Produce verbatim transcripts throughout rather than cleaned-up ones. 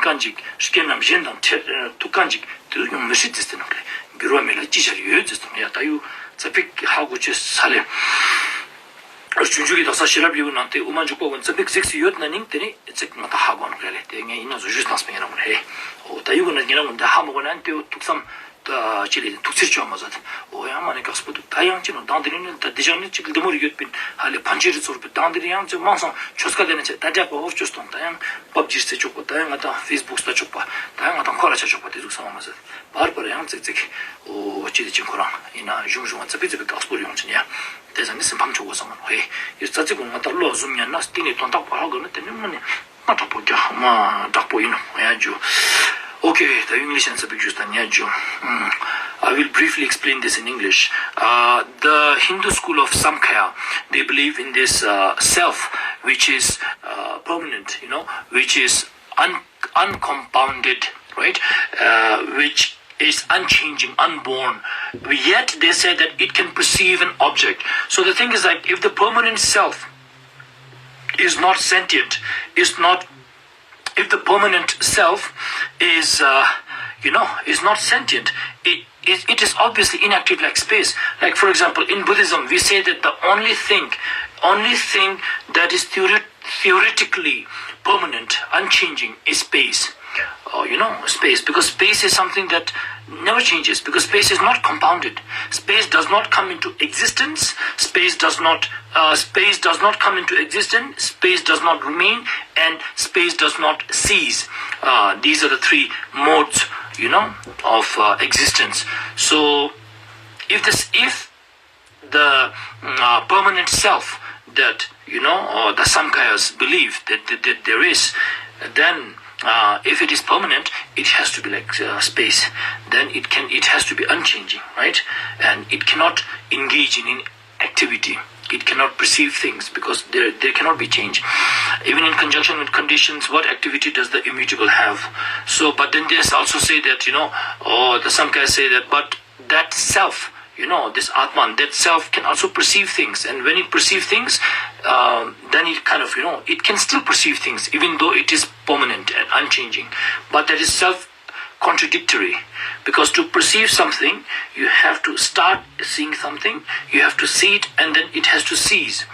ཁན་ཅིག་རྐྱེན་རྣམས་གཞན་དང་འཕྲད་ཐུག་ཁན་ཅིག་དེ་ཚོ་ཡང་མི་སྲིད་ཟེར་ཏེ་ནོག་ལེ། འགྱུར་བ་མེད་ལ་ཅི་ཆར་ཡོད་ཟེར་ཏེ་ནོག་ཡ། ད་ཡུ་ཙ་པིག་ཧ་གོ་ཅེས་ས་ལེ། ཆུང་ཆུང་གི་དག་ས་ཤེས་རབ་ཡིན་ནང་དེ་དབུ་མ་འཇུག་པ་གུན་ཙ་པིག་གཟིགས་སུ་ཡོད་ན་ནིང་དེ་ནི་ཙིག་ང་ད་ཧ་གོ་ནོག་ལེ། དེ་ངས་ཡིན་ན་བཟོ་ཞུས་ཏང་སྤེ་ངེ་རང་གུན་ཧེ། འོ་ད་ཡུ་གུན་ན་ངེ་རང་གུན་དེ་ཧ་མ་གོ་ན་དེ་ཐུགས་བསམ་ད་ཅི་ལེ་ཐུགས་ཚེར་ཅོ་མ་ཟད། འོ་ཡང་མ་ནི་དཀགས་པོ་འདུག་ད་ཡང་ཅི་ནོག་དང་དེ་རིང་ནི་ད་དེ་ཞག་ནི་ཅིག་ལྡེ་མོ་རེ་ཡོད་པིན་ཧ་ལེ། ཕན་ཆེ་རེ་ཚོར་པིན། དང་དེ་རིང་ཡང་ཅི་མང་སང་ཆོས་ཁ་དེ་ནི་ཆེ་ད་དྲག་པོ་འོར་ཅོས་ཏོང་། ད་ཡང་པབ་ཇི་རྩེ་ཆོག་པ། ད་ཡང་ང་ཏང་ཕེས་བུག་ད་ཆོག་པ། ད་ཡང་ང་ཏང་ཁོ་ར་ཆ་ཆོག་པ་དེ་ཟུག་སང་མ་ཟད། བར་བར་ཡང་ཙིག་ཙིག་འོ་ཅི་དེ་ཅིག་ཁོ་རང་ཡིན་ན་གཞུང་གཞུང་ཙ་པིག་ཙ་པིག་དཀགས་པོ་རེ་ཡོང་ཅིན་ཡ། དེ་ཙམ་ནི་སེམས་ཕམ་ཆོག་གོ་སང་མ་ནོག་ཧེ། ཡིར་ཙ་ཙིག་གུན་ང་ཏང་བློ་ཟུམ་ཉན་ན་སྟེང་ནས་དོན་དག་པོ་ཧ་གོ་ན་དེ་ནི་མ་ནི་མ་དྲག་པོ་རྒྱག་མ་དྲག་པོ་ཡིན་ནོག་ཡ་ཇུ། Okay, the English answer pictures then, yeah, Joe. Mm. I will briefly explain this in English. Uh, the Hindu school of Samkhya, they believe in this uh, self, which is uh, permanent, you know, which is un- uncompounded, right? Uh, which is unchanging, unborn. Yet they say that it can perceive an object. So the thing is, like, if the permanent self is not sentient, is not if the permanent self is, uh, you know, is not sentient, it, it, it is obviously inactive like space. Like, for example, in Buddhism, we say that the only thing, only thing that is theoret- theoretically permanent, unchanging, is space. Uh, you know, space, because space is something that never changes, because space is not compounded. Space does not come into existence. Space does not, uh, space does not come into existence. Space does not remain, and space does not cease. Uh, these are the three modes, you know, of uh, existence. So, if this, if the mm, uh, permanent self that, you know, or the Samkhya's believe that, that, that there is, then uh, if it is permanent, it has to be like uh, space. Then it can, it has to be unchanging, right? And it cannot engage in any activity. It cannot perceive things because there, there cannot be change. Even in conjunction with conditions, what activity does the immutable have? So, but then they also say that, you know, or the Samkhya say that, but that self, you know, this Atman, that self can also perceive things. And when it perceives things, um, then it kind of, you know, it can still perceive things, even though it is permanent and unchanging. But that is self contradictory. Because to perceive something, you have to start seeing something, you have to see it, and then it has to cease.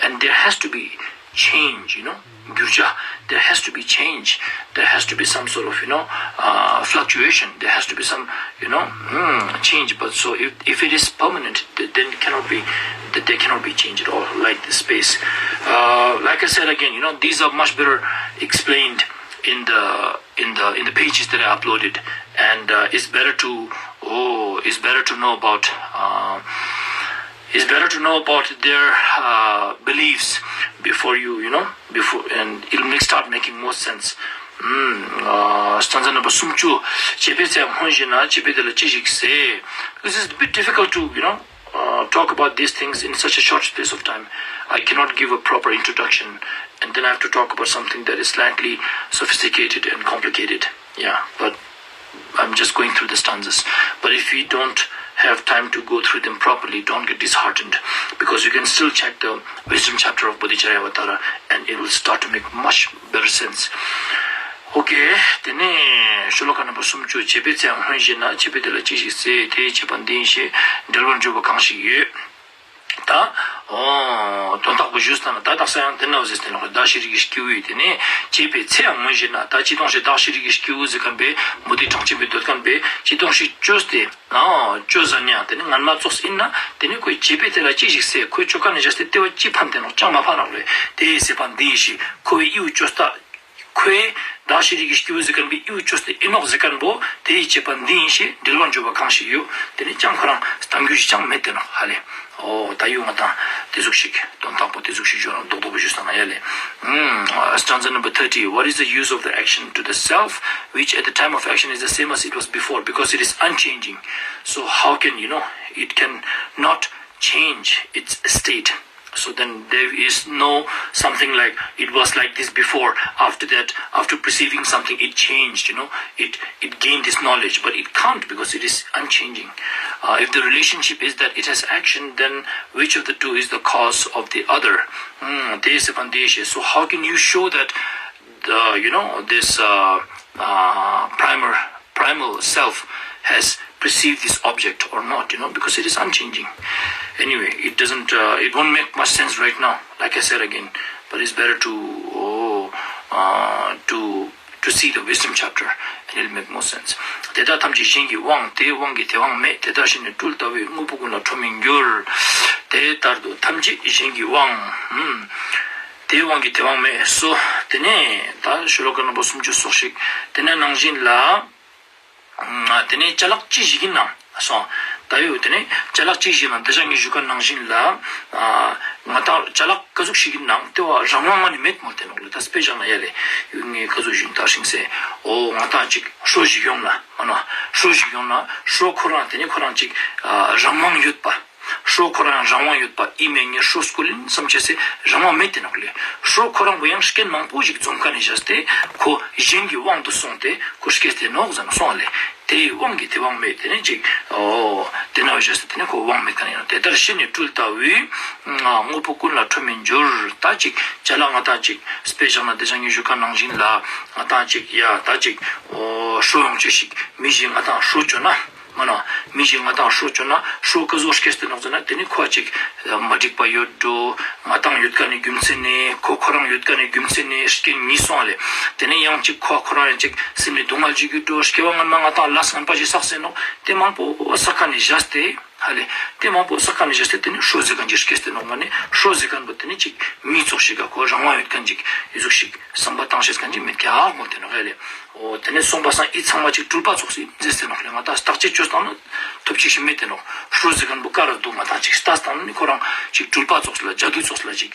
And there has to be change, you know. Gyurja, there has to be change. There has to be some sort of, you know, uh, fluctuation. There has to be some, you know, mm, change. But so if, if it is permanent, th- then it cannot be, th- there cannot be change at all, like the space. Uh, like I said again, you know, these are much better explained in the in the in the pages that I uploaded, and uh, it's better to oh, it's better to know about uh, it's better to know about their uh, beliefs before you, you know, before, and it'll make start making more sense. ཨམ། སྟན་ཟ་ནམ་བར་སུམ་ཅུ། བྱེད་པའི་ཚེ་སྔོན་བཞིན་ན་བྱེད་པས་དེ་ལ་ཅི་ཞིག་ཟེར། This is a bit difficult to, you know, uh, talk about these things in such a short space of time. I cannot give a proper introduction, and then I have to talk about something that is slightly sophisticated and complicated. Yeah, but I'm just going through the stanzas. But if you don't have time to go through them properly, don't get disheartened, because you can still check the wisdom chapter of Bodhicariyavatara, and it will start to make much better sense. Okay, དེ་ནས་ཤོ་ལོ་ཀ་ནམ་བར་སུམ་ཅུ། བྱེད་པའི་ཚེ་སྔོན་བཞིན་ན། བྱེད་པས་དེ་ལ་ཅི་ཞིག་ཟེར། དེ་ཡི་བྱེད་པ་འདི་ཡིན་ཞེས། འགྲེལ་བར་འགྱུར་བ་གང་ཞིག་ཡོད། ད་འོ་དོན་དག་པོ་ཞུས་ཙ་ན་ད་དག་ས་ཡང་དེ་ནང་ཟེར་ཏེ་ནོག་གདགས་ཤིང་རིག་གི་སྐྱེ་བོས། དེ་ནས་བྱེད་པའི་ཚེ་ཡང་སྔོན་བཞིན་ན། ད་ཅི་དོན་ཞིག་གདགས་ཤིང་རིག་གི་སྐྱེ་བོ་ཟེར་ཁན་པོ་མུ་སྟེགས་གྲངས་ཅན་པོས་འདོད་ཁན་པོ་ཅི་དོན་ཞིག་ཅོས་ཏེ་འོ་ཅོ་ཟ་ནི་ཡང་དེ་ནི་ངན་མ་ཙོགས་ཨིན་ན། དེ་ནི་ཁོའི་བྱེད་པས་དེ་ལ་ཅི་ཞིག་ཟེར། ཁོའི་ཅོ་ཁན་ནི་བྱས་ཏེ་དེ་བོ་ཅི་ཕན་ཏེ་ནོག་ཅང་མ་ཕན་ནོག་ལེ། དེ་ཡི་བྱེད་པ་འདི་ཡིན་ཞེས། ཁོའི་ཡིའུ་ཅོས་ཏེ། ཁོའི་གདགས་ཤིང་རིག་གི་སྐྱེ་བོ་ཟེར་ཁན་པོའི་ཡིའུ་ཅོས་ཏེ་ཨིན་ནོག་ཟེར་ཁན་པོ་དེ་ཡི་བྱེད་པ་འདི་ཡིན་ཞེས་འགྲེལ་བར་འགྱུར་བ་གང་ཞིག་ཡོད། དེ་ནི་ཅང་ཁོ་རང་གཏམ་རྒྱུད་ཞིག་ཅང་མེད་དེ་ནོག་ཧ་ལེ། འོ་ད་ཡོང་ང་དང་དེ་ཟུག་ཞིག་དོན་དག་པོ་དེ་ཟུག་ཞིག་ཞུ་རང་རྡོག་རྡོག་པོ་ཞུས་ཙ་ན་ཡ་ལེ། ཨམ། Stanza number thirty. What is the use of the action to the self, which at the time of action is the same as it was before, because it is unchanging? So how can, you know, it can not change its state? So then there is no something like it was like this before. After that, after perceiving something, it changed, you know, it, it gained this knowledge, but it can't because it is unchanging. Uh, if the relationship is that it has action, then which of the two is the cause of the other? Hmm, དེ་ཡི་བྱེད་པ་འདི་ཡིན་ཞེས། So how can you show that uh, you know, this uh, uh, primer, primal self has perceived this object or not, you know, because it is unchanging. Anyway, it doesn't, uh, it won't make much sense right now, like I said again, but it's better to, oh, uh, to, to see the wisdom chapter and it'll make more sense. དེ་དག་ཐམས་ཅད་གཞན་གྱི་དབང་། དེའི་དབང་གིས་དེ་དབང་མེད། དེ་དག་གཞན་ནི་སྤྲུལ་ལྟ་བུའི། དངོས་པོ་ཀུན་ལ་ཁྲོ་མིན་འགྱུར། དེ་ལྟར་དུ་ཐམས་ཅད་གཞན་གྱི་དབང་། ཨུམ། དེའི་དབང་གིས་དེ་དབང་མེད། སོ། དེ་ནས་ད་ཤོ་ལོ་ཀ་རྣམ་པ་སུམ་ཅུ་སོ་གཅིག་དེ་ནས་ནང་བཞིན་ལ། ཨ། དེ་ནས་ཅ་ལག་ཅི་ཞིག་ཡིན་ནའང་སོང་། ད་ཡོད་དེ་ནས་ཅ་ལག་ཅི་ཞིག་ཡིན་ནའང་འདི་ཞག་ངས་ཞུ་ཁན་ནང་བཞིན་ལ། ཨ། ང་ཏང་ཅ་ལག་ག་ཟུག་ཞིག་ཡིན་ནའང་དེ་བོ་རང་དབང་མ་ནེ་མེད་མོལ་ཏེ་ནོག་ལེ། ད་དཔེ་བཞག་ན་ཡ་ལེ། ངས་ག་ཟུག་ཞུ་ཡིན་ད་ཤིང་སེ། འོ་ང་ཏང་ཅིག་ཧྲོ་ཞིག་ཡོང་ན་མ་ནོག་ཧྲོ་ཞིག་ཡོང་ན་ཧྲོ་ཁོ་རང་དེ་ནས་ཁོ་རང་ཅིག་ཨ། རང་དབང་ཡོད་པ། ཧྲོ་ཁོ་རང་རང་དབང་ཡོད་པ། ཨི་མེ་ངས་ཧྲོ་སྐོལ་ཡིན་བསམ་ཅེས་སི་རང་དབང་མེད་དེ་ནོག་ལེ། ཧྲོ་ཁོ་རང་བོ་ཡང་རྐྱེན་མང་པོ་ཞིག་འཛོམས་ཁན་ནི་བཞག་སྟེ་ཁོ་གཞན་གྱི་དབང་དུ་སོང་སྟེ་ཁོ་སྐྱེས་ཏེ་ནོག་ཟེར་ན་སོང་ལེ། དེའི་དབང་གིས་དེ་དབང་མེད། དེ་ནས་ཅིག་འོ་དེ་ན་བཞག་སྟེ་དེ་ནས་ཁོ་དབང་མེད་ཁན་ཡིན་ནོག་དེ་ལྟར་གཞན་ནི་སྤྲུལ་ལྟ་བུའི། དངོས་པོ་ཀུན་ལ་ཁྲོ་མིན་འགྱུར། ད་ཅིག་ཅ་ལག་ང་ཏང་ཅིག་དཔེ་བཞག་ན་དེ་ཞག་ངས་ཞུ་ཁན་ནང་བཞིན་ལ་ང་ཏང་ཅིག་ཡ་ད་ཅིག་འོ་ཧྲོ་ཡོང་ཅེས་ཤིག་མི་ཞིག་ང་ཏང་ཧྲོ་བཅོ་ན། མ་ན། མི་ཞིག་ང་ཏང་ཧྲོ་བཅོ་ན་ཧྲོ་ག་ཟུག་སྐྱེས་ཏེ་ནོག་ཟེར་ན་དེ་ནི་ཁོ་ཅིག་མ་འགྲིག་པ་ཡོད་འགྲོ། ང་ཏང་ཡོད་ཁན་ནི་རྒྱུ་མཚན་ནི་ཁོ་ཁོ་རང་ཡོད་ཁན་ནི་རྒྱུ་མཚན་ནི་རྐྱེན་གཉིས་སོང་ལེ། དེ་ནས་ཡང་ཅིག་ཁོ་ཁོ་རང་ཡང་ཅིག་སེམས་ནི་སྡུག་བསྔལ་ཅིག་ཡོད་འགྲོ། སྐྱེ་བ་སྔན་མ་ང་ཏང་ལས་ངན་པ་ཞིག་བསགས་སེ་ནོག་དེ་མང་པོ་བསགས་ཁན་ནི་བཞག་སྟེ་ཧ་ལེ། དེ་མང་པོ་བསགས་ཁན་ནི་བཞག་སྟེ་དེ་ནི་ཧྲོ་ཟེར་ཁན་ཅིག་སྐྱེས་ཏེ་ནོག་མ་ནི་ཧྲོ་ཟེར་ཁན་པོ་དེ་ནི་ཅིག་མི་ཙོགས་ཤིག་ག་ཁོ་རང་དབང་ཡོད་ཁན་ཅིག་ཨི་ཟུག་ཤིག་བསམ་པ་བཏང་ཤེས་ཁན་ཅིག་མེད་ཀྱག་མོལ་ཏེ་ནོག་ཧ་ལེ། འོ་དེ་ནས་སོང་པ་སང་ཨི་ཚང་མ་ཅིག་སྤྲུལ་པ་ཙོགས་སེ་ཟེར་ཏེ་ནོག་ལེ། ང་ཏང་བརྟག་དཔྱད་བཅོས་བཏང་ན་ཐོབ་ཅེས་ཤིག་མེད་དེ་ནོག་ཧྲོ་ཟེར་ཁན་པོ་ཀ་ར་འདུག་ང་ཏང་ཅིག་ལྟས་བཏང་ན་ནི་ཁོ་རང་ཅིག་སྤྲུལ་པ་ཙོགས་ལ་ཇ་དུ་ཙོགས་ལ་ཅིག་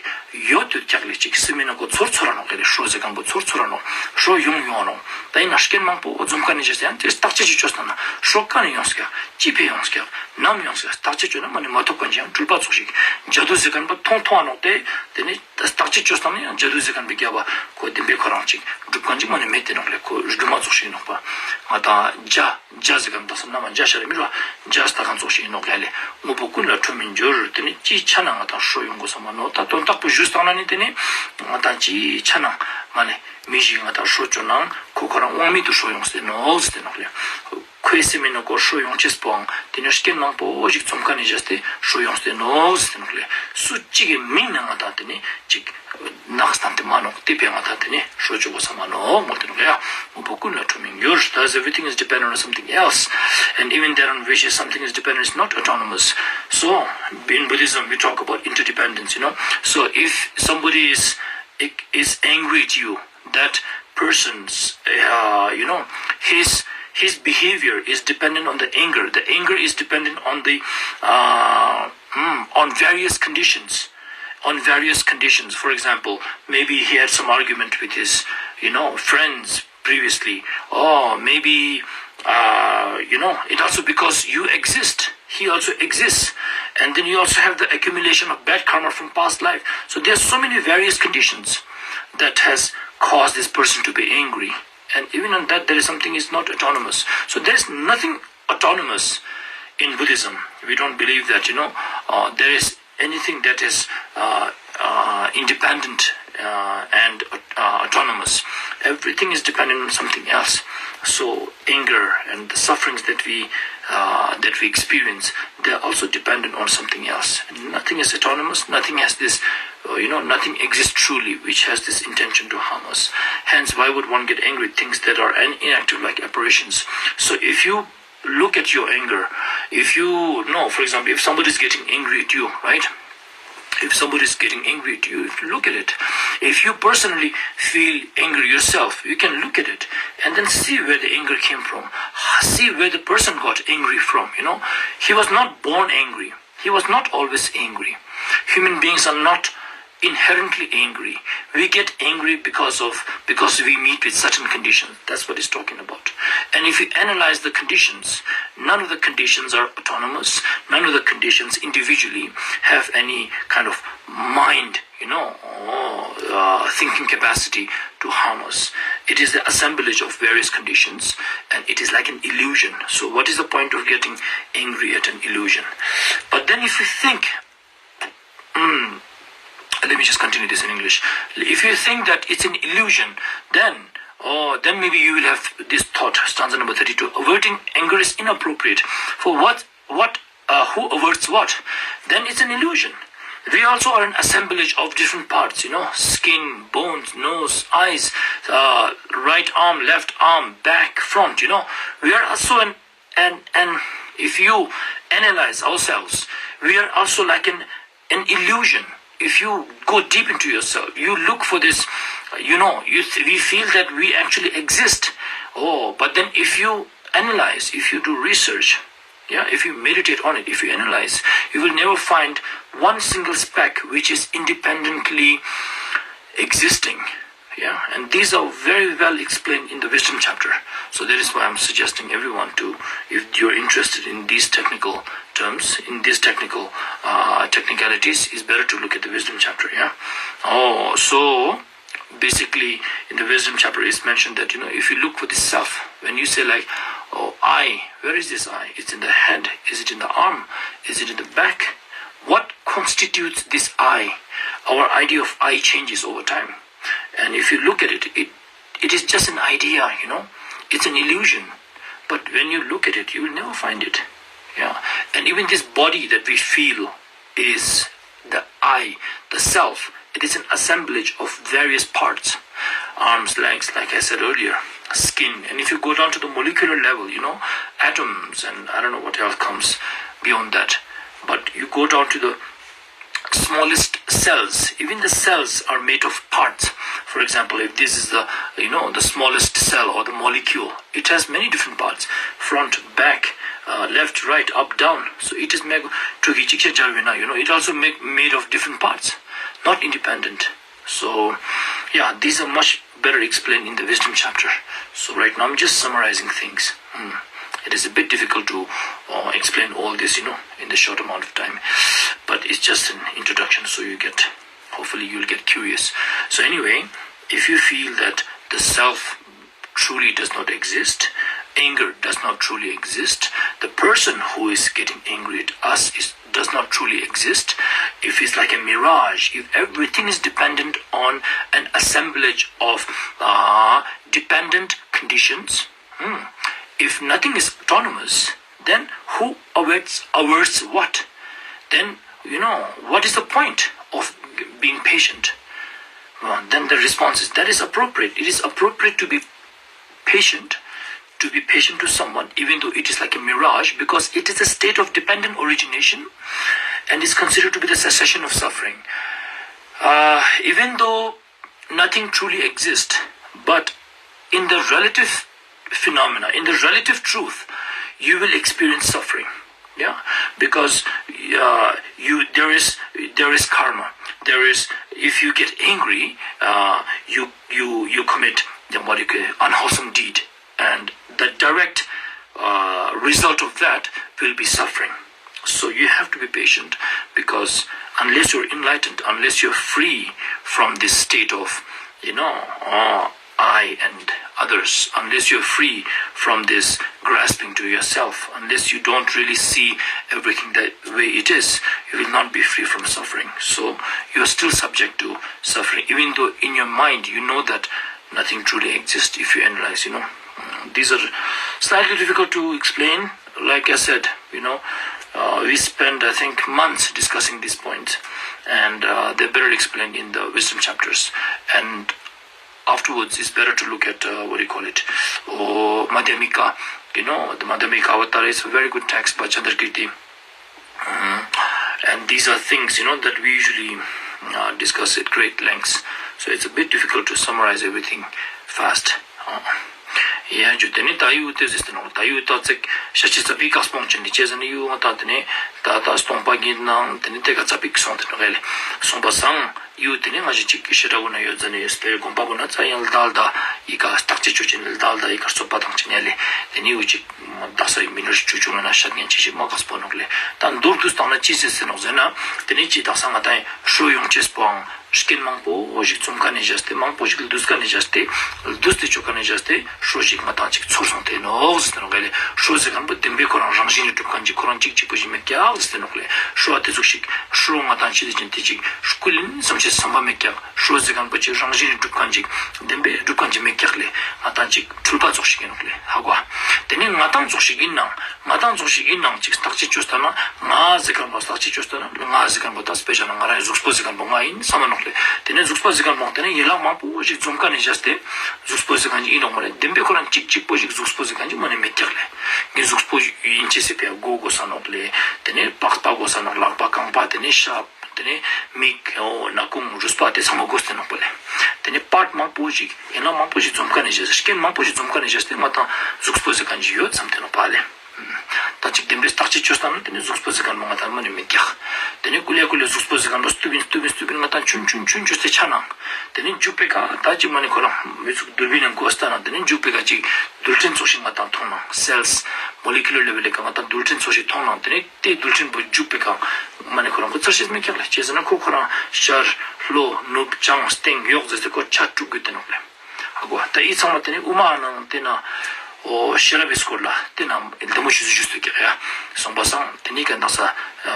ཡོད་དུ་ཀྱག་ལེ། ཅིག་སེམས་མི་ནང་ཁོ་ཚོར་ཚོར་ར་ནོག་ལེ། ཧྲོ་ཟེར་ཁན་པོ་ཚོར་ཚོར་ར་ནོག་ཧྲོ་ཡོང་ཡོང་ནོག་ད་ཡིན་ན་རྐྱེན་མང་པོ་འཛོམས་ཁན་ནི་ཅིག་ཡང་དེ་བརྟག་དཔྱད་ཅིག་བཅོས་བཏང་ན་ཧྲོ་ཀ་ནས་ཡོང་ཀྱག་ཅི་ཕི་ཡོང་ཀྱག་ནམ་ཡོང་ཀྱག་བརྟག་དཔྱད་བཅོས་ན་མ་ནི་མ་ཐོབ་ཁན་ཅིག་ཡང་སྤྲུལ་པ་ཙོགས་ཤིག་ཇ་དུ་ཟེར་ཁན་པོ་མཐོང་མཐོང་བ་ནོག་དེ་དེ་ནི། བརྟག་དཔྱད་བཅོས་བཏང་ན་ཡང་ཇ་དུ་ཟེར་ཁན་པོའི་རྒྱབ་པ་ཁོ་བདེན་པའི་ཁོ་རང་ཅིག་སྒྲུབ་ཁན་ཅིག་མ་ནི་མེད་དེ་ནོག་ལེ། ཁོ་སྒྱུ་མ་ཙོགས་ཤིག་ནོག་པ། ང་ཏང་ཇ་ཇ་ཟེར་ཁན་དག་ས་ན་མ་ཇ་ཤ་རེ་མི་རུ་ཇ་ལྟ་ཁན་ཙོགས་ཤིག་ནོག་ལེ། དངོས་པོ་ཀུན་ལ་ཁྲོ་མིན་འགྱུར། དེ་ནི་ཅིའི་ཆ་ན་ང་ཏང་ཧྲོ་ཡོང་དགོས་ས་མ་ནོག་ད་དོན་དག་པོ་ཞུས་བཏང་ན་ནི་དེ་ནི་ང་ཏང་ཅིའི་ཆ་ན་མ་ནི་མི་ཞིག་ང་ཏང་ཧྲོ་བཅོ་ནའང་ཁོ་ཁོ་རང་དབང་མེད་དུ་ཧྲོ་ཡོང་སྟེ་ནོག་ཟེར་ཏེ་ནོག་ལེ། ཁོའི་སེམས་མི་ནང་ཁོ་ཧྲོ་ཡོང་ཅེས་པོའང་དེ་ནི་རྐྱེན་མང་པོ་ཞིག་འཛོམས་ཁན་ནི་བཞག་སྟེ་ཧྲོ་ཡོང་སྟེ་ནོག་ཟེར་ཏེ་ནོག་ལེ། སུ་གཅིག་གི་མིང་ནང་ང་ཏང་དེ་ནི་ཅིག་ནགས་སྟངས་དེ་མ་ནོག་དེ་བས་ང་ཏང་དེ་ནི་ཧྲོ་བཅོ་དགོས་ས་མ་ནོག་མོལ་ཏེ་ནོག་ཡ། དངོས་པོ་ཀུན་ལ་ཁྲོ་མིན་འགྱུར། Thus everything is dependent on something else, and even that on which something is dependent is not autonomous. So in Buddhism we talk about interdependence, you know. So if somebody is is angry at you, that person's, uh, you know, his his behavior is dependent on the anger. The anger is dependent on the uh, mm, on various conditions. On various conditions. For example, maybe he had some argument with his, you know, friends previously. Or maybe, uh, you know, it also because you exist, he also exists. And then you also have the accumulation of bad karma from past life. So there's so many various conditions that has caused this person to be angry. And even on that, there is something is not autonomous. So there's nothing autonomous in Buddhism. We don't believe that, you know, uh, there is anything that is uh, uh, independent uh, and uh, autonomous. Everything is dependent on something else. So anger and the sufferings that we uh, that we experience, they are also dependent on something else. Nothing is autonomous. Nothing has this. Uh, you know, nothing exists truly which has this intention to harm us. Hence, why would one get angry at things that are in- inactive, like apparitions? So, if you look at your anger. If you know, for example, if somebody is getting angry at you, right? If somebody is getting angry at you, if you look at it, if you personally feel angry yourself, you can look at it and then see where the anger came from. See where the person got angry from, you know. He was not born angry. He was not always angry. Human beings are not inherently angry. We get angry because of because we meet with certain conditions. That's what he's talking about. And if you analyze the conditions, none of the conditions are autonomous. None of the conditions individually have any kind of mind, you know, or uh, thinking capacity to harm us. It is the assemblage of various conditions, and it is like an illusion. So, what is the point of getting angry at an illusion? But then, if you think, mm, Let me just continue this in English. If you think that it's an illusion, then, oh, then maybe you will have this thought, stanza number thirty-two, averting anger is inappropriate. For what, what, uh, who averts what? Then it's an illusion. We also are an assemblage of different parts, you know, skin, bones, nose, eyes, uh, right arm, left arm, back, front, you know. We are also an, and, and if you analyze ourselves, we are also like an, an illusion. If you go deep into yourself, you look for this, you know, you th- we feel that we actually exist. Oh, but then if you analyze, if you do research, yeah, if you meditate on it, if you analyze, you will never find one single speck which is independently existing. Yeah, and these are very well explained in the wisdom chapter. So that is why I'm suggesting everyone to, if you're interested in these technical terms, in these technical, uh, technicalities, it's better to look at the wisdom chapter. Yeah. Oh, so basically, in the wisdom chapter, it's mentioned that, you know, if you look for the self, when you say, like, "Oh, I, where is this I? It's in the head. Is it in the arm? Is it in the back?" What constitutes this I? Our idea of I changes over time. And if you look at it, it, it is just an idea, you know. It's an illusion. But when you look at it, you will never find it. Yeah. And even this body that we feel is the I, the self. It is an assemblage of various parts, arms, legs, like I said earlier, skin. And if you go down to the molecular level, you know, atoms and I don't know what else comes beyond that. But you go down to the smallest cells. Even the cells are made of parts. For example, if this is the, you know, the smallest cell or the molecule, it has many different parts: front, back, uh, left, right, up, down. So it is meg- to ki chik cha jar ve na, you know, it also make made of different parts, not independent. So, yeah, these are much better explained in the wisdom chapter. So right now I'm just summarizing things. Hmm. It is a bit difficult to, uh, explain all this, you know, in the short amount of time. But it's just an introduction, so you get, hopefully you'll get curious. So anyway, if you feel that the self truly does not exist, anger does not truly exist, the person who is getting angry at us is, does not truly exist, if it's like a mirage, if everything is dependent on an assemblage of, uh, dependent conditions, hmm, if nothing is autonomous, then who averts, averts what? Then, you know, what is the point of being patient? Well, then the response is, that is appropriate. It is appropriate to be patient, to be patient to someone, even though it is like a mirage, because it is a state of dependent origination and is considered to be the cessation of suffering. Uh, even though nothing truly exists, but in the relative phenomena, in the relative truth, you will experience suffering. Yeah, because, uh, you, there is, there is karma. There is, if you get angry, uh, you, you, you commit the, what you call, unwholesome deed, and the direct, uh, result of that will be suffering. So you have to be patient, because unless you're enlightened, unless you're free from this state of, you know, uh, I and others, unless you're free from this grasping to yourself, unless you don't really see everything that way it is, you will not be free from suffering. So you are still subject to suffering, even though in your mind you know that nothing truly exists if you analyze, you know. Mm, these are slightly difficult to explain. Like I said, you know, uh, we spend, I think, months discussing these points, and, uh, they're better explained in the wisdom chapters. And afterwards, it's better to look at, uh, what do you call it, oh, Madhyamika. You know, the Madhyamika Avatar is a very good text by Chandrakirti. Mm. And these are things, you know, that we usually, uh, discuss at great lengths. So it's a bit difficult to summarize everything fast. Uh, ཡ་ཇུ་ཏེ་ནེ་ད་ཡུ་ཏེ་ཟེར་ཏེ་ནོ་ད་ཡུ་ད་ཙེག་ཤ་ཅི་ཙ་པིག་ཀ་སྤོང་ཅན་ནི་ཅེ་ཟེར་ནི་ཡུ་ང་ད་ཏེ་ནེ་ད་ད་སྟོང་པ་ཉིད་ནང་ཏེ་ནེ་ཏེ་ཀ་ཙ་པིག་སོང་ཏེ་ནོ་ག་ལེ། སོང་པ་སང་ཡུ་ཏེ་ནེ་ང་ཞི་ཅིག་གི་ཤེ་ཏྲ་བོ་ན་ཡོད་ཟེར་ནི་ཡོད་སྤེ་ར་དགོན་པ་བོ་ན་ཙ་ཡང་ལྡ་ལྡ། ཡི་ག་བརྟག་དཔྱད་ཅོ་ཅེས་ནི་ལྡ་ལྡ་ཡི་ག་རྩོད་པ་བཏང་ཅེས་ནི་ལེ། དེ་ནི་འུ་ཅིག་དག་ས་མི་ནུར་ཅུ་ཅུ་ང་ན་ཤད་ཉན་ཅེས་ཞིག་མ་ཁག་པོ་ནོག་ལེ། ད་མདོར་བསྡུས་བཏང་ན་ཅི་ཟེར་ཟེར་ནོག་ཟེར་ན། དེ་ནི་ཅི་དག་ས་ང་ཏང་ཧྲོ་ཡོང་ཅེས་པོའང་རྐྱེན་མང་པོ་ཞིག་འཛོམས་ཁན་ནི་བཞག་སྟེ། མང་པོ་ཞིག་བསྡུས་ཁན་ནི་བཞག་སྟེ། བསྡུས་ཏེ་ཅོ་ཁན་ནི་བཞག་སྟེ། ཧྲོ་ཞིག་ང་ཏང་ཅིག་ཚོར་སོང་སྟེ་ནོག་ཟེར་ནོག་ལེ། ཧྲོ་ཟེར་ཁན་པོ་བདེན་པའི་ཁོ་རང་རང་བཞིན་ནི་གྲུབ་ཁན་ཅིག་ཁོ་རང་ཅིག་ཅིག་པོ་ཞིག་མེད་ཀྱག་ཟེར་ནོག་ལེ། ཧྲོ་ཨ་དེ་ཟུག་ཞིག་ཧྲོ་ང་ཏང་ཅི་དེ་ཅིག་དེ་ཅིག་སྐུལ་ལེན་བསམ་ཤེས་བསམ་པ་མེད་ཀྱག། ཧྲོ་ཟེར་ཁན་པོ་ཅིག་རང་བཞིན་ནི་གྲུབ་ཁན་ཅིག་བདེན་པའི་གྲུབ་ཁན་ཅིག་མེད་ཀྱག་ལེ། ང་ཏང་ཅིག་འཁྲུལ་པ་ཙོགས་ཤིག་ཨིན་ནོག་ལེ། ཧ་གོ། དེ་ནི་ང་ཏང་ཙོགས་ཤིག་ཨིན་ནང་། ང་ཏང་ཙོགས་ཤིག་ཨིན་ནང་ཅིག་བརྟག་དཔྱད་ཅོས་ཏེ་ན། ང་ཟེར་ཁན་པོ་བརྟག་དཔྱད་ཅོས་ཏེ་ན། ང་ཟེར་ཁན་པོ་ད་དཔེ་བཞག་ན་ང་རང་གཟུགས་པོ་ཟེར་ཁན་པོ་ང་ཨིན་བསམ་མ་ནོག་ལེ། དེ་ནི་གཟུགས་པོ་ཟེར་ཁན་པོ་དེ་ནི་ཡན་ལག་མང་པོ་ཞིག་འཛོམས་ཁན་ནི་བཞག་སྟེ་གཟུགས་པོ་ཟེར་ཁན་ཅིག་ཨིན་ནོག་མ་ནེ། བདེན་པའི་ཁོ་རང་ཅིག་ཅིག་པོ་ཞིག་གཟུགས་པོ་ཟེར་ཁན་ཅིག་མ་ནེ་མེད་ཀྱག་ལེ། ངའི་གཟུགས་པོ་ཨིན་ཅེས་སི་ཕི་ཡ་མགོ་དགོས་ས་ནོག་ལེ། དེ་ནི་པགས་པ་དགོས་ས་ནོག། ལག་པ་རྐང་པ། དེ་ནི་ཤ། དེ་ནི་མིག། འོ་སྣ་ཁུང་རུས་པ་དེ་ཚང་མ་དགོས་ཏེ་ནོག་པ་ལེ། དེ་ནི་པཱརྚ་མང་པོ་ཞིག་ཡན་ལག་མང་པོ་ཞིག་འཛོམས་ཁན་ནི་བཞག་སྟེ། རྐྱེན་མང་པོ་ཞིག་འཛོམས་ཁན་ནི་བཞག་སྟེ་ང་ཏང་གཟུགས་པོ་ཟེར་ཁན་ཅིག་ཡོད་བསམ་སྟེ་ནོག་པ་ལེ། ད་ཅིག་བདེན་པའི་བརྟག་དཔྱད་ཅོས་ཏེ་ན་དེ་ནི་གཟུགས་པོ་ཟེར་ཁན་པོ་ང་ཏང་མ་ནེ་མེད་ཀྱག། དེ་ནི་ཀུ་ལེ་ཀུ་ལེ་གཟུགས་པོ་ཟེར་ཁན་པོ་སྟུབ་ཨིན་སྟུབ་ཨིན་སྟུབ་ཨིན་ང་ཏང་ཆུན་ཆུན་ཆུན་ཅོས་ཏེ་ཆ་ནང་། དེ་ནི་མཇུག་པའི་ཀ་ད་ཅིག་མ་ནེ་ཁོ་རང་མི་ཚུགས་དུར་བིན་ནང་གོས་ལྟ་ན་དེ་ནི་མཇུག་པའི་ཀ་ཅིག་རྡུལ་ཕྲན་ཙོགས་ཤིག་ང་ཏང་མཐོང་ནང་། སེལས། མོ་ལེ་ཀུ་ལར་ལེ་ཝེལ་ལི་ཀ་ང་ཏང་རྡུལ་ཕྲན་ཙོགས་ཤིག་མཐོང་ནང་། དེ་ནི་དེ་རྡུལ་ཕྲན་པོ་མཇུག་པའི་ཀ་མ་ནེ་ཁོ་རང་ཁོ་ཚར་ཤེས་མེད་ཀྱག་ལེ། ཅི་ཟེར་ན་ཁོ་ཁོ་རང་ཤར་ལྷོ་ནུབ་བྱང་སྟེང་གཡོག་ཟེར་ཏེ་ཁོ་ཆ་དྲུག་གི་དེ་ནོག་ལེ། ཧ་གོ། ད་འི་ཚང་མ་དེ་ནི་དབུ་མ་ནང་དེ་ན་འོ་ཤེས་རབ་བི་སྐོར་ལ་དེ་ན་ལྡེ་མོ་ཆུ་ཚོད་ཞུས་ཏེ་ཀྱག་ཡ། སོང་པ་སང་དེ་ནི་ཀ་ནག་ས་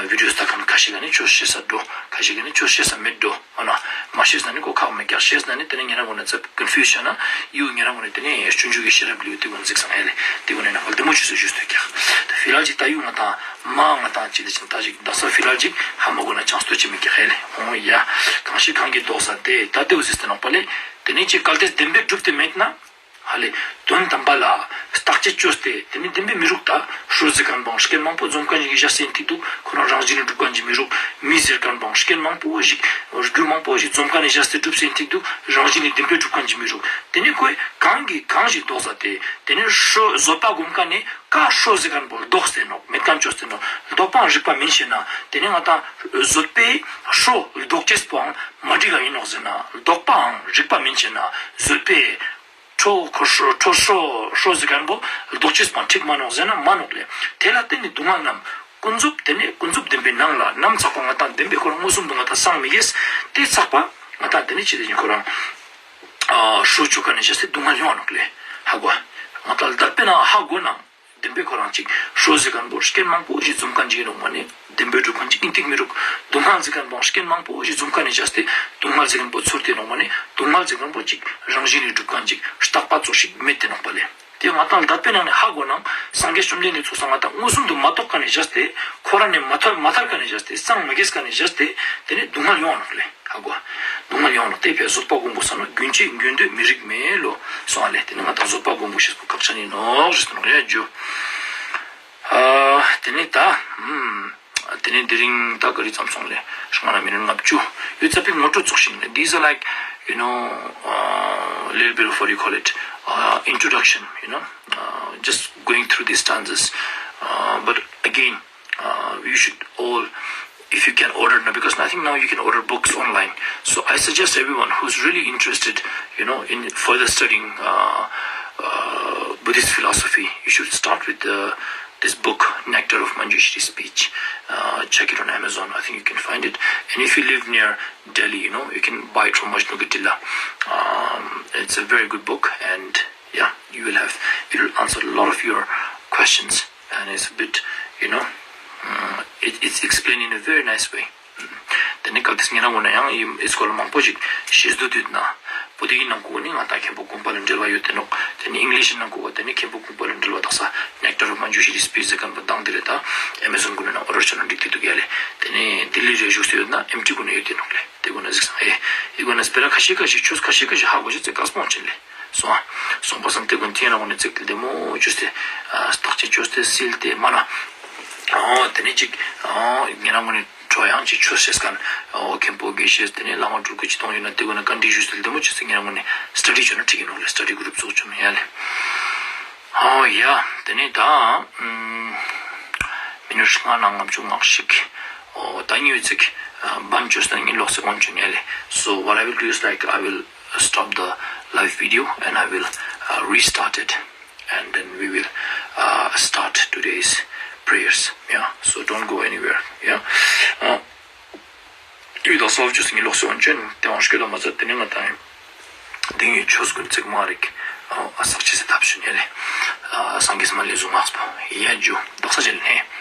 བི་ཌིའོ་ལྟ་ཁན་ཁ་ཤས་ཀ་ནི་ཆོས་ཤེས་ས་འགྲོ། ཁ་ཤས་ཀ་ནི་ཆོས་ཤེས་ས་མེད་འགྲོ། འོ་ན་མ་ཤེས་ན་ནི་གོ་ཁག་མེད་ཀྱག། ཤེས་ན་ནི་དེ་ནི་ཉེ་རང་ངོ་ན་ཙབ་ཀོན་ཕིའུ་ཤ་ན་ཡུ་ཉེ་རང་ངོ་ན་དེ་ནི་སྤྱོད་འཇུག་གི་ཤེས་རབ་ལེའུ་དེ་ཀུན་གཟིགས་སང་ཨེ་ལེ། དེ་ཀུན་ནི་ནང་ལྡེ་མོ་ཆུ་ཚོད་ཞུས་ཏེ་ཀྱག། ད་ཕི་ལ་ལ་ཅིག་ད་ཡུ་ང་ཏང་མ་ང་ཏང་ཅི་ལེ་ཅིག་ད་ཅིག་ད་ས་ཕི་ལ་ལ་ཅིག་ཧ་མ་གོ་ན་ཅང་སྟོད་ཅི་མེད་ཀྱག་ཨེ་ལེ། འོ་ཡ། གང་ཞིག་གང་གིས་བཟློག་ས་དེ་ད་དེ་འུ་ཟིག་སྟེ་ནོག་པ་ལེ། དེ་ནི་ཅིག་གལ་ཏེ་བདེན་པའི་གྲུབ་སྟེ་མེད་ན། ཧ་ལེ། དོན་དམ་པ་ལ་བརྟག་དཔྱད་ཅོས་ཏེ་དེ་ནི་བདེན་པའི་མི་རུག། ད་ཧྲོ་ཟེར་ཁན་པོའང་རྐྱེན་མང་པོ་འཛོམས་ཁན་ཞིག་གི་བཞག་སྟེ་ཨིན་ཐིག་འདུག། ཁོ་རང་རང་བཞིན་ནི་གྲུབ་ཁན་ཞིག་མི་རུག། མི་ཟེར་ཁན་པོའང་རྐྱེན་མང་པོ་ཞིག་རྒྱུ་མང་པོ་ཞིག་འཛོམས་ཁན་ནི་བཞག་སྟེ་གྲུབ་སྟེ་ཨིན་ཐིག་འདུག། རང་བཞིན་ནི་བདེན་པའི་གྲུབ་ཁན་ཞིག་མི་རུག། དེ་ནི་ཁོས་གང་གིས་གང་ཞིག་བཟློག་ས་དེ་དེ་ནི་ཧྲོ་བཟོད་པ་སྒོམ་ཁན་ནི་ཀ་ཧྲོ་ཟེར་ཁན་པོ་བཟློག་སྟེ་ནོག། མེད་ཁན་ཅོས་ཏེ་ནོག། བཟློག་པའང་རིག་པ་མིན་ཞེ་ན། དེ་ནི་ང་ཏང་བཟོད་པའི་ཧྲོ་བཟློག་ཅེས་པོའང་མ་འགྲིག་ག་ཨིན་ནོག་ཟེར་ན། བཟློག་པའང་རིག་པ་མིན་ཞེ་ན། བཟོད་པའི་ཁྲོ་ཁོ་ཧྲོ་ཁྲོ་ཧྲོ་ཧྲོ་ཟེར་ཁན་པོ་བཟློག་ཅེས་པོའང་འགྲིག་མ་ནོག་ཟེར་ན་མ་ནོག་ལེ། དེ་ལ་བརྟེན་ནས་སྡུག་བསྔལ་རྣམས་ཀུན་རྫོབ། དེ་ནི་ཀུན་རྫོབ་བདེན་པའི་ནང་ལ་ནམ་ཚག་པ་ང་ཏང་བདེན་པའི་ཁོ་རང་མངོན་སུམ་དུ་ང་ཏང་སངས་མི་རྒྱས། དེ་ཚག་པ་ང་ཏང་དེ་ནི་ཅི་དེ་ཉིད་ཁོ་རང་ཨ་ཧྲོ་ཆོ་ཁན་ནི་བཞག་སྟེ་སྡུག་བསྔལ་ཡོང་ནོག་ལེ། ཧ་གོ། ང་ཏང་ལ་དད་པའི་ནང་ཧ་གོ་ནང་བདེན་པའི་ཁོ་རང་ཅིག་ཧྲོ་ཟེར་ཁན་པོ་རྐྱེན་མང་པོ་ཞིག་འཛོམས་ཁན་ཅིག་ཨིན་ནོག་མ་ནེ་བདེན་པའི་གྲུབ་ཁན་ཅིག་ཨིན་ཐིག་མི་རུག། སྡུག་བསྔལ་ཟེར་ཁན་པོའང་རྐྱེན་མང་པོ་ཞིག་འཛོམས་ཁན་ནི་བཞག་སྟེ་སྡུག་བསྔལ་ཟེར་ཁན་པོ་ཚོར་ཏེ་ཨིན་ནོག་མ་ནེ་སྡུག་བསྔལ་ཟེར་ཁན་པོ་ཅིག་རང་བཞིན་ནི་གྲུབ་ཁན་ཅིག་རྟག་པ་ཙོགས་ཤིག་མེད་དེ་ནོག་པ་ལེ། དེ་ང་ཏང་ལ་དད་པའི་ནང་ནས་ཧ་གོ་ནང་སངས་རྒྱས་བཅོམ་ལྡན་འདས་ཚོགས་ས་ང་ཏང་མངོན་སུམ་དུ་མ་རྟོགས་ཁན་ནི་བཞག་སྟེ་ཁོ་རང་ནས་མ་ཐར་མ་ཐར་ཁན་ནི་བཞག་སྟེ་སངས་མ་རྒྱས་ཁན་ནི་བཞག་སྟེ་དེ་ནི་སྡུག་བསྔལ་ཡོང་ནོག་ལེ། ཧ་གོ། སྡུག་བསྔལ་ཡོང་ནོག། དེ་ཕི་བཟོད་པ་སྒོམ་དགོས་ས་ན་རྒྱུན་ཆད་རྒྱུན་སྡོད་མི་རིགས་མེད་ལོ། སོང་ཨ་ལེ། དེ་ནི་ང་ཏང་བཟོད་པ་སྒོམ་དགོས་ཤེས་པོ་ཁག་ཆེན་ཨིན་ནོག་ཞེས་སོང་ནོག་ཡ་ཇུ། ཨ་དེ་ནི་ད་ཨམ། དེ་ནི་དེ་རིང་ད་ག་རི་ཙམ་སོང་ལེ། ཧྲང་ན་མི་ནི་ལྔ་བཅུ། ཡོད་ཚད་པའི་ངོ་སྤྲོད་ཙོགས་ཤིག་ནི། These are like, you know, uh, little bit of what you call it, uh, introduction, you know, uh, just going through these stanzas. Uh, but again, uh, you should all, if you can order now, because I think now you can order books online. So I suggest everyone who's really interested, you know, in further studying uh, uh, Buddhist philosophy, you should start with the this book, Nectar of Manjushri Speech. Uh, check it on Amazon. I think you can find it. And if you live near Delhi, you know, you can buy it from Majnu Ki Tilla. Um, it's a very good book, and yeah, you will have, it will answer a lot of your questions, and it's a bit, you know, mm, it, it's explained in a very nice way. དེ་ནི་གལ་ཏེ་ཉེ་རང་ངོ་ན་ཡང་ཨི་སྐོར་ལ་མང་པོ་ཞིག་ཤེས་འདོད་ཡོད་ན། བོད་ཡིག་ནང་ཁོ་ནི་ང་ཏང་མཁན་པོ་དགོངས་པ་ལ་འགྲེལ་བ་ཡོད་དེ་ནོག། དེ་ནི་ཨིང་ལིཤ་ནང་ཁོ་དེ་ནི་མཁན་པོ་དགོངས་པ་ལ་འགྲེལ་བ་དག་ས་Nectar of Manjushri Speech ཟེར་མཁན་པོ་དང་དེ་རེ་ད་ཨེ་མེ་ཟོན་གུན་ན་ཨོར་ཌར་ཅོ་ན་འགྲིག་སྟེ་འདུག་ཡ་ལེ། དེ་ནི་ལྡི་ལི་རེ་བཞུགས་སེ་ཡོད་ན་ཨེམ་ཊི་གུན་ན་ཡོད་དེ་ནོག་ལེ། དེ་གུན་ན་གཟིགས་སང་ཨེ། ཨི་གུན་ན་སྤེ་ར་ཁ་ཤས་ཁ་ཤས་ཆོས་ཁ་ཤས་ཁ་ཤས་ཧ་གོ་ཅེས་ཚེ་དཀའ་སྤོང་ཅན་ལེ། སོང་ཨ། སོང་པ་སང་དེ་གུན་ཐེན་རང་གུན་ནི་ཚིག་ལྡེ་མོ་ཅོས་ཏེ་ཨ་བརྟག་དཔྱད་ཅོས་ཏེ་སིལ་ཏེ་མ་ན། ཨོ་དེ་ནི་ཅིག་ཨོ་ཉེ་རང་གུན་ནི་ཁྲོ་ཡང་ཅིག་ཆོས་ཤེས་མཁན་ཨོ་མཁན་པོ་དགེ་བཤེས་དེ་ནི་བླ་མ་སྤྲུལ་སྐུ་ཅིག་གཏོང་ཡོད་ན་དེ་གུན་ན་བཀའ་འདྲི་ཞུས་ཏེ་ལྡེ་མོ་ཅོས་ཏེ་ཉེ་རང་གུན་ནི་སི་ཊ་ཌི་ཅོ་ན་འགྲིག་གི་ནོག་ལེ། སི་ཊ་ཌི་གུ་རུབ་ཚོགས་ཅོ་ན་ཡ་ལེ། ཨོ་ཡ་དེ་ནི་ད་ཨམ་མི་ནུ་ཧྲི་ང་ན་ལྔ་བཅུ་ང་གཅིག་ཨོ་ད་ཉི་འོད་ཚིག་བམ་ཅོས་ཏེ་ཉི་ལོག་སེ་འོན་ཅོ་ན་ཡ་ལེ། So what I will do is, like, I will stop the live video and I will uh, restart it and then we will uh, start today's prayers. Yeah, so don't go anywhere. Yeah. Uh, དུས་དང་སོབ་ཅུ་སིང་གི་ལོག་སོན་ཅན་དེ་བང་ཤོད་ལ་མ་ཚད་དེ་ནས་ང་དང་དེང་ཡོད་ཆོས་ཀུན་ཚེག་མ་རིག་ཨ་སག་ཆེ་སེ་ཐབས་ཤིན་ཡ་ལེ། ཨ་སངས་རྒྱས་མ་ལས་བཟུང་ངག་པོ་ཡ་ཇུ་དག་ས་ཅན་ནས།